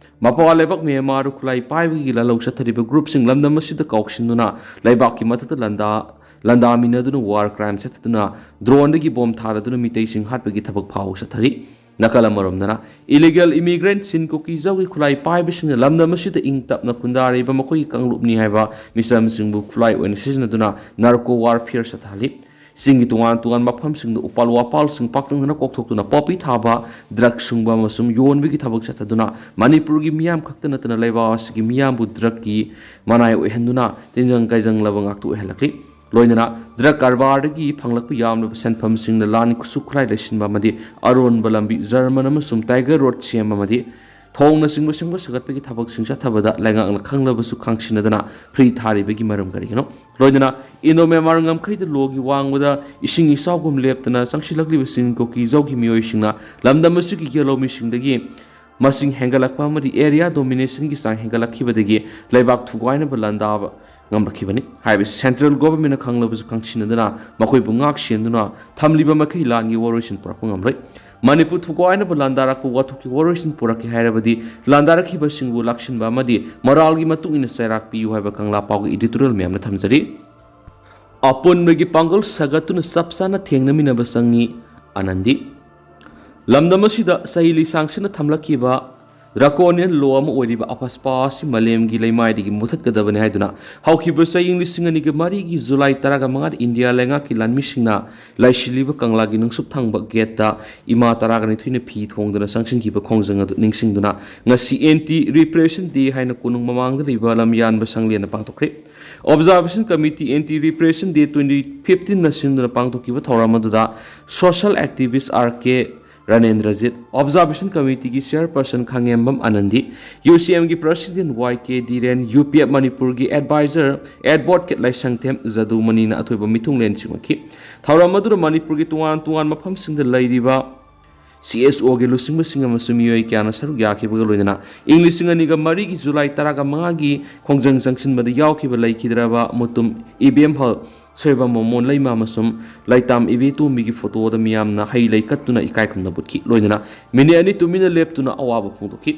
ꯃꯄꯥ ꯂꯩꯕꯥꯛ ꯃ꯭ꯌꯥꯟꯃꯥꯔꯗ ꯈꯨꯠꯂꯥꯏ ꯄꯥꯏꯕꯒꯤ ꯂꯥꯜꯍꯧ ꯆꯠꯊꯔꯤꯕ ꯒ꯭ꯔꯨꯞꯁꯤꯡ ꯂꯝꯗꯝ ꯑꯁꯤꯗ ꯀꯥꯎꯁꯤꯟꯗꯨꯅ ꯂꯩꯕꯥꯛꯀꯤ ꯃꯊꯛꯇ ꯂꯥꯟꯗꯥ-, ꯂꯥꯟꯗꯥꯃꯤꯟꯅꯗꯨꯅ ꯋꯥꯔ ꯀ꯭ꯔꯥꯏꯝ ꯆꯠꯊꯗꯨꯅ ꯗ꯭ꯔꯣꯟꯗꯒꯤ ꯕꯣꯝ ꯊꯥꯗꯗꯨꯅ ꯃꯤꯇꯩꯁꯤꯡ ꯍꯥꯠꯄꯒꯤ ꯊꯕꯛ ꯐꯥꯎ ꯆꯠꯊꯔꯤ꯫ ꯅꯥꯀꯜ ꯑꯃꯔꯣꯝꯗꯅ, ꯏꯂꯤꯒꯦꯜ ꯏꯃꯤꯒ꯭ꯔꯦꯟꯠ ꯆꯤꯟ ꯀꯨꯀꯤ ꯖꯧꯒꯤ ꯈꯨꯠꯂꯥꯏ ꯄꯥꯏꯕꯁꯤꯡꯅ ꯂꯝꯗꯝ ꯑꯁꯤꯗ ꯏꯪ ꯇꯞꯅ ꯈꯨꯟꯗꯥꯔꯤꯕ ꯃꯈꯣꯏꯒꯤ ꯀꯥꯡꯂꯨꯞꯅꯤ ꯍꯥꯏꯕ ꯃꯤꯆꯝꯁꯤꯡꯕꯨ ꯈꯨꯠꯂꯥꯏ ꯑꯣꯏꯅ ꯁꯤꯖꯤꯟꯅꯗꯨꯅ ꯅꯥꯔꯀꯣ ꯋꯥꯔꯐꯤꯌꯔ ꯆꯠꯊꯍꯜꯂꯤ꯫ ꯆꯤꯡꯒꯤ ꯇꯣꯉꯥꯟ ꯇꯣꯉꯥꯟꯕ ꯃꯐꯝꯁꯤꯡꯗ ꯎꯄꯥꯜ ꯋꯥꯄꯥꯜꯁꯤꯡ ꯄꯥꯛꯇꯛꯅꯅ ꯀꯣꯛꯊꯣꯛꯇꯨꯅ ꯄꯣꯄꯤ ꯊꯥꯕ, ꯗ꯭ꯔꯒ ꯁꯨꯡꯕ ꯑꯃꯁꯨꯡ ꯌꯣꯟꯕꯒꯤ ꯊꯕꯛ ꯆꯠꯊꯗꯨꯅ ꯃꯅꯤꯄꯨꯔꯒꯤ ꯃꯤꯌꯥꯝ ꯈꯛꯇ ꯅꯠꯇꯅ ꯂꯩꯕꯥꯛ ꯑꯁꯤꯒꯤ ꯃꯤꯌꯥꯝꯕꯨ ꯗ꯭ꯔꯒꯀꯤ ꯃꯅꯥꯏ ꯑꯣꯏꯍꯟꯗꯨꯅ ꯇꯤꯟꯖꯪ ꯀꯥꯏꯖꯪꯂꯕ ꯉꯥꯛꯇ ꯑꯣꯏꯍꯜꯂꯛꯂꯤ꯫ ꯂꯣꯏꯅꯅ ꯗ꯭ꯔꯒ ꯀꯔꯕꯥꯔꯗꯒꯤ ꯐꯪꯂꯛꯄ ꯌꯥꯝꯂꯕ ꯁꯦꯟꯐꯝꯁꯤꯡꯅ ꯂꯥꯟ ꯈꯨꯠꯁꯨ ꯈꯨꯠꯂꯥꯏ ꯂꯩꯁꯤꯟꯕ ꯑꯃꯗꯤ ꯑꯔꯣꯟꯕ ꯂꯝꯕꯤ ꯖꯔꯃꯟ ꯑꯃꯁꯨꯡ ꯇꯥꯏꯒꯔ ꯔꯣꯗ ꯁꯦꯝꯕ ꯑꯃꯗꯤ ꯊꯣꯡꯅꯆꯤꯡꯕ ꯁꯦꯝꯒꯠ ꯁꯥꯒꯠꯄꯒꯤ ꯊꯕꯛꯁꯤꯡ ꯆꯠꯊꯕꯗ ꯂꯩꯉꯥꯛꯅ ꯈꯪꯂꯕꯁꯨ ꯈꯪꯁꯤꯟꯅꯗꯅ ꯐ꯭ꯔꯤ ꯊꯥꯔꯤꯕꯒꯤ ꯃꯔꯝ ꯀꯔꯤꯒꯤꯅꯣ? ꯂꯣꯏꯅꯅ ꯏꯟꯗꯣ ꯃ꯭ꯌꯥꯟꯃꯥꯔ ꯉꯝꯈꯩꯗ ꯂꯣꯒꯤ ꯋꯥꯡꯃꯗ ꯏꯁꯤꯡ ꯏꯆꯥꯎꯒꯨꯝ ꯂꯦꯞꯇꯅ ꯆꯪꯁꯤꯜꯂꯛꯂꯤꯕ ꯆꯤꯟ ꯀꯨꯀꯤ ꯖꯧꯒꯤ ꯃꯤꯑꯣꯏꯁꯤꯡꯅ ꯂꯝꯗꯝ ꯑꯁꯤꯒꯤ ꯌꯦꯜꯍꯧꯃꯤꯁꯤꯡꯗꯒꯤ ꯃꯁꯤꯡ ꯍꯦꯟꯒꯠꯂꯛꯄ ꯑꯃꯗꯤ ꯑꯦꯔꯤꯌꯥ ꯗꯣꯃꯤꯅꯦꯁꯟꯒꯤ ꯆꯥꯡ ꯍꯦꯟꯒꯠꯂꯛꯈꯤꯕꯗꯒꯤ ꯂꯩꯕꯥꯛ ꯊꯨꯒꯥꯏꯅꯕ ꯂꯥꯟꯗꯥꯕ ꯉꯝꯂꯛꯈꯤꯕꯅꯤ꯫ ꯍꯥꯏꯕꯁꯤ ꯁꯦꯟꯇ꯭ꯔꯦꯜ ꯒꯣꯚꯔꯟꯃꯦꯟꯠꯅ ꯈꯪꯂꯕꯁꯨ ꯈꯪꯁꯤꯟꯅꯗꯅ ꯃꯈꯣꯏꯕꯨ ꯉꯥꯛ ꯁꯦꯟꯗꯨꯅ ꯊꯝꯂꯤꯕ ꯃꯈꯩ ꯂꯥꯟꯒꯤ ꯋꯥꯔꯣꯏꯁꯤꯟ ꯄꯨꯔꯛꯄ ꯉꯝꯂꯣꯏ꯫ ꯃꯅꯤꯄꯨꯔ ꯊꯨꯒꯥꯏꯅꯕ ꯂꯥꯟꯗꯥꯔꯛꯄ ꯋꯥꯊꯣꯛꯀꯤ ꯋꯥꯔꯣꯏꯁꯤꯟ ꯄꯨꯔꯛꯀꯦ ꯍꯥꯏꯔꯕꯗꯤ ꯂꯥꯟꯗꯥꯔꯛꯈꯤꯕꯁꯤꯡꯕꯨ ꯂꯥꯛꯁꯤꯟꯕ ꯑꯃꯗꯤ ꯃꯔꯥꯜꯒꯤ ꯃꯇꯨꯡ ꯏꯟꯅ ꯆꯩꯔꯥꯛ ꯄꯤꯌꯨ ꯍꯥꯏꯕ ꯀꯪꯂꯥ ꯄꯥꯎꯒꯤ ꯏꯗꯤꯇꯣꯔꯤꯌꯦꯜ ꯃꯌꯥꯝꯅ ꯊꯝꯖꯔꯤ꯫ ꯑꯄꯨꯟꯕꯒꯤ ꯄꯥꯡꯒꯜ ꯁꯥꯒꯠꯇꯨꯅ ꯆꯞ ꯆꯥꯅ ꯊꯦꯡꯅꯃꯤꯟꯅꯕ ꯆꯪꯏ꯫ ꯑꯅꯟꯗꯤ꯫ ꯂꯝꯗꯝ ꯑꯁꯤꯗ ꯆꯍꯤ ꯂꯤꯁꯥꯡꯁꯤꯠꯅ ꯊꯝꯂꯛꯈꯤꯕ ꯗ꯭ꯔꯥꯀꯣꯅꯤꯌꯟ ꯂꯣ ꯑꯃ ꯑꯣꯏꯔꯤꯕ ꯑꯐꯁꯄꯥ ꯑꯁꯤ ꯃꯥꯂꯦꯝꯒꯤ ꯂꯩꯃꯥꯏꯗꯒꯤ ꯃꯨꯊꯠꯀꯗꯕꯅꯤ ꯍꯥꯏꯗꯨꯅ ꯍꯧꯈꯤꯕ ꯆꯍꯤ ꯂꯤꯁꯤꯡ ꯑꯅꯤꯒ ꯃꯔꯤꯒꯤ ꯖꯨꯂꯥꯏ ꯇꯔꯥꯃꯉꯥꯗ ꯏꯟꯗꯤꯌꯥ ꯂꯩꯉꯥꯛꯀꯤ ꯂꯥꯟꯃꯤꯁꯤꯡꯅ ꯂꯩꯁꯤꯜꯂꯤꯕ ꯀꯪꯂꯥꯒꯤ ꯅꯨꯡꯁꯨꯞ ꯊꯪꯕ ꯒꯦꯠꯇ ꯏꯃꯥ ꯇꯔꯥꯅꯤꯊꯣꯏꯅ ꯐꯤ ꯊꯣꯡꯗꯨꯅ ꯆꯪꯁꯤꯟꯈꯤꯕ ꯈꯣꯡꯖꯪ ꯑꯗꯨ ꯅꯤꯡꯁꯤꯡꯗꯨꯅ ꯉꯁꯤ ꯑꯦꯟꯇꯤ ꯔꯤꯄ꯭ꯔꯦꯁꯟ ꯗꯦ ꯍꯥꯏꯅ ꯀꯣꯅꯨꯡ ꯃꯃꯥꯡꯗ ꯂꯩꯕ ꯂꯝꯌꯥꯟꯕ ꯁꯪꯂꯦꯟꯅ ꯄꯥꯡꯊꯣꯛꯈ꯭ꯔꯦ꯫ ꯑꯣꯕꯖꯥꯔꯕꯦꯁꯟ ꯀꯃꯤꯇꯤ ꯑꯦꯟꯇꯤ ꯔꯤꯄ꯭ꯔꯦꯁꯟ ꯗꯦ ꯇ꯭ꯋꯦꯟꯇꯤ ꯐꯤꯐꯇꯤꯟꯅ ꯁꯤꯟꯗꯨꯅ ꯄꯥꯡꯊꯣꯛꯈꯤꯕ ꯊꯧꯔꯝ ꯑꯗꯨꯗ ꯁꯣꯁꯤꯌꯦꯜ ꯑꯦꯛꯇꯤꯚꯤꯁ ꯑꯥꯔ ꯀꯦ ꯔꯥꯅꯦꯟꯗ꯭ꯔꯖꯤꯠ, ꯑꯣꯕꯖꯥꯔꯕꯦꯁꯟ ꯀꯃꯤꯇꯤꯒꯤ ꯆꯤꯌꯔꯄꯔꯁꯟ ꯈꯥꯉꯦꯝꯕꯝ ꯑꯅꯟꯗꯤ, ꯌꯨ ꯁꯤ ꯑꯦꯝꯒꯤ ꯄ꯭ꯔꯁꯤꯗꯦꯟ ꯋꯥꯏ ꯀꯦ ꯙꯤꯔꯦꯟ, ꯌꯨ ꯄꯤ ꯑꯦꯐ ꯃꯅꯤꯄꯨꯔꯒꯤ ꯑꯦꯗꯚꯥꯏꯖꯔ ꯑꯦꯗꯚꯣꯀꯦꯠ ꯂꯥꯏꯁꯪꯊꯦꯝ ꯖꯗꯨꯃꯅꯤꯅ ꯑꯊꯣꯏꯕ ꯃꯤꯊꯨꯡꯂꯦꯟ ꯁꯤꯡꯉꯛꯈꯤ꯫ ꯊꯧꯔꯝ ꯑꯗꯨꯗ ꯃꯅꯤꯄꯨꯔꯒꯤ ꯇꯣꯉꯥꯟ ꯇꯣꯉꯥꯟꯕ ꯃꯐꯝꯁꯤꯡꯗ ꯂꯩꯔꯤꯕ ꯁꯤ ꯑꯦꯁ ꯑꯣꯒꯤ ꯂꯨꯆꯤꯡꯕꯁꯤꯡ ꯑꯃꯁꯨꯡ ꯃꯤꯑꯣꯏ ꯀꯌꯥꯅ ꯁꯔꯨꯛ ꯌꯥꯈꯤꯕꯒ ꯂꯣꯏꯅꯅ ꯏꯪ ꯂꯤꯁꯤꯡ ꯑꯅꯤꯒ ꯃꯔꯤꯒꯤ ꯖꯨꯂꯥꯏ ꯇꯔꯥꯃꯉꯥꯒꯤ ꯈꯣꯡꯖꯪ ꯆꯪꯁꯤꯟꯕꯗ ꯌꯥꯎꯈꯤꯕ ꯂꯩꯈꯤꯗ꯭ꯔꯕ ꯃꯨꯇꯨꯝ ꯏꯕꯦꯝꯍꯜ ꯁꯣꯏꯕꯝ ꯃꯃꯣꯟ ꯂꯩꯃ ꯑꯃꯁꯨꯡ ꯂꯩꯇꯥꯝ ꯏꯕꯦꯇꯣꯝꯕꯤꯒꯤ ꯐꯣꯇꯣꯗ ꯃꯤꯌꯥꯝꯅ ꯍꯩ ꯂꯩ ꯀꯠꯇꯨꯅ ꯏꯀꯥꯏ ꯈꯨꯝꯅꯕ ꯎꯠꯈꯤ꯫ ꯂꯣꯏꯅꯅ ꯃꯤꯅꯤꯠ ꯑꯅꯤ ꯇꯨꯃꯤꯟꯅ ꯂꯦꯞꯇꯨꯅ ꯑꯋꯥꯕ ꯐꯣꯡꯗꯣꯛꯈꯤ꯫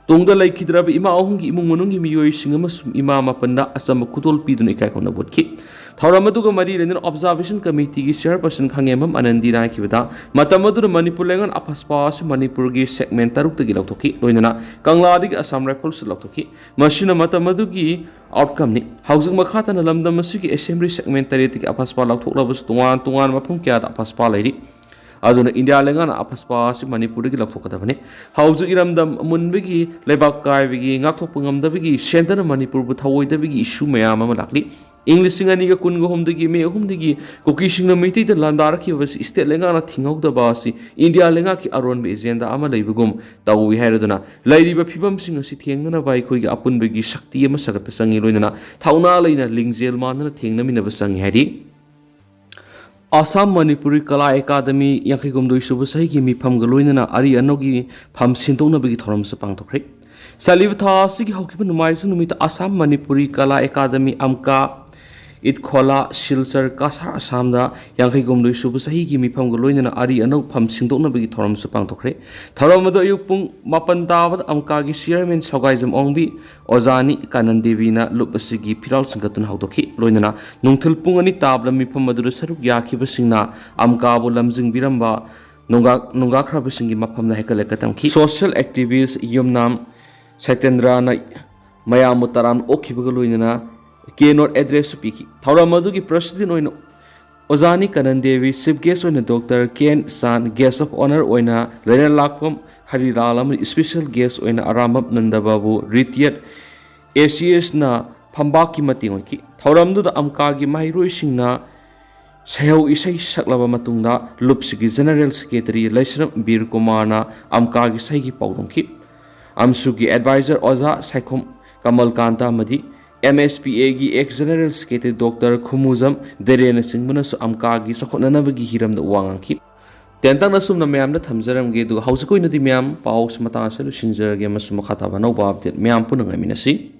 ꯇꯨꯡꯗ ꯂꯩꯈꯤꯗ꯭ꯔꯕ ꯏꯃꯥ ꯑꯍꯨꯝꯒꯤ ꯏꯃꯨꯡ ꯃꯅꯨꯡꯒꯤ ꯃꯤꯑꯣꯏꯁꯤꯡ ꯑꯃꯁꯨꯡ ꯏꯃꯥ ꯃꯥꯄꯟꯗ ꯑꯆꯝꯕ ꯈꯨꯗꯣꯜ ꯄꯤꯗꯨꯅ ꯏꯀꯥꯏ ꯈꯨꯝꯅꯕ ꯎꯠꯈꯤ꯫ ꯊꯧꯔꯝ ꯑꯗꯨꯒ ꯃꯔꯤ ꯂꯩꯅꯅ ꯑꯣꯕꯖꯥꯔꯕꯦꯁꯟ ꯀꯃꯤꯇꯤꯒꯤ ꯆꯤꯌꯔꯄꯔꯁꯟ ꯈꯥꯉꯦꯝꯕꯝ ꯑꯅꯟꯗꯤꯅ ꯍꯥꯏꯈꯤꯕꯗ, ꯃꯇꯝ ꯑꯗꯨꯗ ꯃꯅꯤꯄꯨꯔ ꯂꯩꯉꯥꯛꯅ ꯑꯐꯁꯄꯥ ꯑꯁꯤ ꯃꯅꯤꯄꯨꯔꯒꯤ ꯁꯦꯒꯃꯦꯟ ꯇꯔꯨꯛꯇꯒꯤ ꯂꯧꯊꯣꯛꯈꯤ꯫ ꯂꯣꯏꯅꯅ ꯀꯪꯂꯥꯗꯒꯤ ꯑꯁꯥꯝ ꯔꯥꯏꯐꯜꯁꯨ ꯂꯧꯊꯣꯛꯈꯤ꯫ ꯃꯁꯤꯅ ꯃꯇꯝ ꯑꯗꯨꯒꯤ ꯑꯥꯎꯠꯀꯝꯅꯤ꯫ ꯍꯧꯖꯤꯛ ꯃꯈꯥ ꯇꯥꯅ ꯂꯝꯗꯝ ꯑꯁꯤꯒꯤ ꯑꯦꯁꯦꯝꯕ꯭ꯂꯤ ꯁꯦꯒꯃꯦꯟ ꯇꯔꯦꯠꯇꯒꯤ ꯑꯐꯁꯄꯥ ꯂꯧꯊꯣꯛꯂꯕꯁꯨ ꯇꯣꯉꯥꯟ ꯇꯣꯉꯥꯟꯕ ꯃꯐꯝ ꯀꯌꯥꯗ ꯑꯐꯁꯄꯥ ꯂꯩꯔꯤ꯫ ꯑꯗꯨꯅ ꯏꯟꯗꯤꯌꯥ ꯂꯩꯉꯥꯛꯅ ꯑꯐꯁꯄꯥ ꯑꯁꯤ ꯃꯅꯤꯄꯨꯔꯗꯒꯤ ꯂꯧꯊꯣꯛꯀꯗꯕꯅꯤ꯫ ꯍꯧꯖꯤꯛ ꯏꯔꯝꯗꯝ ꯃꯨꯟꯕꯒꯤ, ꯂꯩꯕꯥꯛ ꯀꯥꯏꯕꯒꯤ, ꯉꯥꯛꯊꯣꯛꯄ ꯉꯝꯗꯕꯒꯤ, ꯁꯦꯟꯇꯔꯅ ꯃꯅꯤꯄꯨꯔꯕꯨ ꯊꯧꯑꯣꯏꯗꯕꯒꯤ ꯏꯁꯨ ꯃꯌꯥꯝ ꯑꯃ ꯂꯥꯛꯂꯤ꯫ ꯏꯪ ꯂꯤꯁꯤꯡ ꯑꯅꯤꯒ ꯀꯨꯟꯒ ꯑꯍꯨꯝꯗꯒꯤ ꯃꯦ ꯑꯍꯨꯝꯗꯒꯤ ꯀꯨꯀꯤꯁꯤꯡꯅ ꯃꯩꯇꯩꯗ ꯂꯥꯟꯗꯥꯔꯛꯈꯤꯕ ꯑꯁꯤ ꯏꯁꯇꯦꯠ ꯂꯩꯉꯥꯛꯅ ꯊꯤꯡꯍꯧꯗꯕ ꯑꯁꯤ ꯏꯟꯗꯤꯌꯥ ꯂꯩꯉꯥꯛꯀꯤ ꯑꯔꯣꯟꯕ ꯑꯦꯖꯦꯟꯗꯥ ꯑꯃ ꯂꯩꯕꯒꯨꯝ ꯇꯧꯏ ꯍꯥꯏꯔꯗꯨꯅ ꯂꯩꯔꯤꯕ ꯐꯤꯕꯝꯁꯤꯡ ꯑꯁꯤ ꯊꯦꯡꯅꯅꯕ ꯑꯩꯈꯣꯏꯒꯤ ꯑꯄꯨꯟꯕꯒꯤ ꯁꯛꯇꯤ ꯑꯃ ꯁꯥꯒꯠꯄ ꯆꯪꯏ꯫ ꯂꯣꯏꯅꯅ ꯊꯧꯅꯥ ꯂꯩꯅ ꯂꯤꯡꯖꯦꯜ ꯃꯥꯟꯅꯅ ꯊꯦꯡꯅꯃꯤꯟꯅꯕ ꯆꯪꯏ ꯍꯥꯏꯔꯤ꯫ ꯑꯁꯥꯝ ꯃꯅꯤꯄꯨꯔꯤ ꯀꯂꯥ ꯑꯦꯀꯥꯗꯃꯤ ꯌꯥꯡꯈꯩ ꯍꯨꯝꯗꯣꯏ ꯁꯨꯕ ꯆꯍꯤꯒꯤ ꯃꯤꯐꯝꯒ ꯂꯣꯏꯅꯅ ꯑꯔꯤ ꯑꯅꯧꯒꯤ ꯐꯝ ꯁꯤꯟꯗꯣꯛꯅꯕꯒꯤ ꯊꯧꯔꯝꯁꯨ ꯄꯥꯡꯊꯣꯛꯈ꯭ꯔꯦ꯫ ꯆꯠꯂꯤꯕ ꯊꯥ ꯑꯁꯤꯒꯤ ꯍꯧꯈꯤꯕ ꯅꯣꯡꯃꯥꯏꯖꯤꯡ ꯅꯨꯃꯤꯠꯇ ꯑꯁꯥꯝ ꯃꯅꯤꯄꯨꯔꯤ ꯀꯂꯥ ꯑꯦꯀꯥꯗꯃꯤ ꯑꯝꯀꯥ ꯏꯠꯈꯣꯂꯥ ꯁꯤꯜꯆꯔ ꯀꯁꯥꯔ ꯑꯁꯥꯝꯗ ꯌꯥꯡꯈꯩ ꯍꯨꯝꯗꯣꯏ ꯁꯨꯕ ꯆꯍꯤꯒꯤ ꯃꯤꯐꯝꯒ ꯂꯣꯏꯅꯅ ꯑꯔꯤ ꯑꯅꯧ ꯐꯝ ꯁꯤꯟꯗꯣꯛꯅꯕꯒꯤ ꯊꯧꯔꯝꯁꯨ ꯄꯥꯡꯊꯣꯛꯈ꯭ꯔꯦ꯫ ꯊꯧꯔꯝ ꯑꯗꯨ ꯑꯌꯨꯛ ꯄꯨꯡ ꯃꯥꯄꯟ ꯇꯥꯕꯗ ꯑꯝꯀꯥꯒꯤ ꯆꯤꯌꯔꯃꯦꯟ ꯁꯧꯒꯥꯏꯖꯝ ꯑꯣꯡꯕꯤ, ꯑꯣꯖꯥꯅꯤ ꯀꯥꯅꯟ ꯗꯦꯕꯤꯅ ꯂꯨꯞ ꯑꯁꯤꯒꯤ ꯐꯤꯔꯥꯜ ꯁꯤꯡꯀꯠꯇꯨꯅ ꯍꯧꯗꯣꯛꯈꯤ꯫ ꯂꯣꯏꯅꯅ ꯅꯨꯡꯊꯤꯜ ꯄꯨꯡ ꯑꯅꯤ ꯇꯥꯕꯗ ꯃꯤꯐꯝ ꯑꯗꯨꯗ ꯁꯔꯨꯛ ꯌꯥꯈꯤꯕꯁꯤꯡꯅ ꯑꯝꯀꯥꯕꯨ ꯂꯝꯖꯤꯡꯕꯤꯔꯝꯕ ꯅꯣꯡꯒꯥꯛ ꯅꯣꯡꯒꯥꯛꯈ꯭ꯔꯕꯁꯤꯡꯒꯤ ꯃꯐꯝꯗ ꯍꯩꯀꯠ ꯂꯩꯀꯠ ꯇꯝꯈꯤ꯫ Social activist ꯌꯨꯝꯅꯥꯝ ꯁꯇꯦꯟꯗ꯭ꯔꯅ ꯃꯌꯥꯝꯕꯨ ꯇꯔꯥꯝꯅ ꯑꯣꯛꯈꯤꯕꯒ ꯂꯣꯏꯅꯅ ꯀꯦꯅꯣꯠ ꯑꯦꯗ꯭ꯔꯦꯁꯁꯨ ꯄꯤꯈꯤ꯫ ꯊꯧꯔꯝ ꯑꯗꯨꯒꯤ president ꯑꯣꯏꯅ ꯑꯣꯖꯥꯅꯤ ꯀꯅꯟ ꯗꯦꯕꯤ, chief guest ꯑꯣꯏꯅ doctor can Shan, guest of honour ꯑꯣꯏꯅ ꯂꯩꯔꯂꯥꯛꯄꯝ ꯍꯔꯤꯂꯥꯜ ꯑꯃꯗꯤ special guest ꯑꯣꯏꯅ ꯑꯔꯥꯝꯕꯝ ꯅꯟꯗ ꯕꯥꯕꯨ, retired ꯑꯦ ꯁꯤ ꯑꯦꯁꯅ ꯐꯝꯕꯥꯛꯀꯤ ꯃꯇꯦꯡ ꯑꯣꯏꯈꯤ꯫ ꯊꯧꯔꯝꯗꯨꯗ ꯑꯝꯀꯥꯒꯤ ꯃꯍꯩꯔꯣꯏꯁꯤꯡꯅ ꯁꯩꯍꯧ ꯏꯁꯩ ꯁꯛꯂꯕ ꯃꯇꯨꯡꯗ ꯂꯨꯞꯁꯤꯒꯤ general secretary ꯂꯩꯁ꯭ꯔꯝ ꯕꯤꯔ ꯀꯨꯃꯥꯔꯅ ꯑꯝꯀꯥꯒꯤ ꯏꯁꯩꯒꯤ ꯄꯥꯎꯗꯝꯈꯤ꯫ ꯑꯝꯁꯨꯒꯤ advisor ꯑꯣꯖꯥ ꯁꯥꯏꯈꯣꯝ ꯀꯃꯜꯀꯥꯟꯇ ꯑꯃꯗꯤ ꯑꯦꯝ ꯑꯦꯁ ꯄꯤ ꯑꯦꯒꯤ ex general secretary ꯗꯣꯛꯇꯔ ꯈꯨꯃꯨꯖꯝ ꯗꯦꯔꯦꯅꯆꯤꯡꯕꯅꯁꯨ ꯑꯝꯀꯥꯒꯤ ꯆꯥꯎꯈꯠꯅꯅꯕꯒꯤ ꯍꯤꯔꯝꯗ ꯋꯥ ꯉꯥꯡꯈꯤ꯫ ꯇꯦꯟꯇꯛꯅ ꯁꯨꯝꯅ ꯃꯌꯥꯝꯗ ꯊꯝꯖꯔꯝꯒꯦ, ꯑꯗꯨꯒ ꯍꯧꯖꯤꯛꯀꯤ ꯑꯣꯏꯅꯗꯤ ꯃꯌꯥꯝ ꯄꯥꯎꯁꯤ ꯃꯇꯥꯡ ꯑꯁꯤꯗ ꯂꯣꯏꯁꯤꯟꯖꯔꯒꯦ, ꯑꯃꯁꯨꯡ ꯃꯈꯥ ꯇꯥꯕ ꯑꯅꯧꯕ update ꯃꯌꯥꯝ ꯄꯨꯟꯅ ꯉꯥꯏꯃꯤꯟꯅꯁꯤ꯫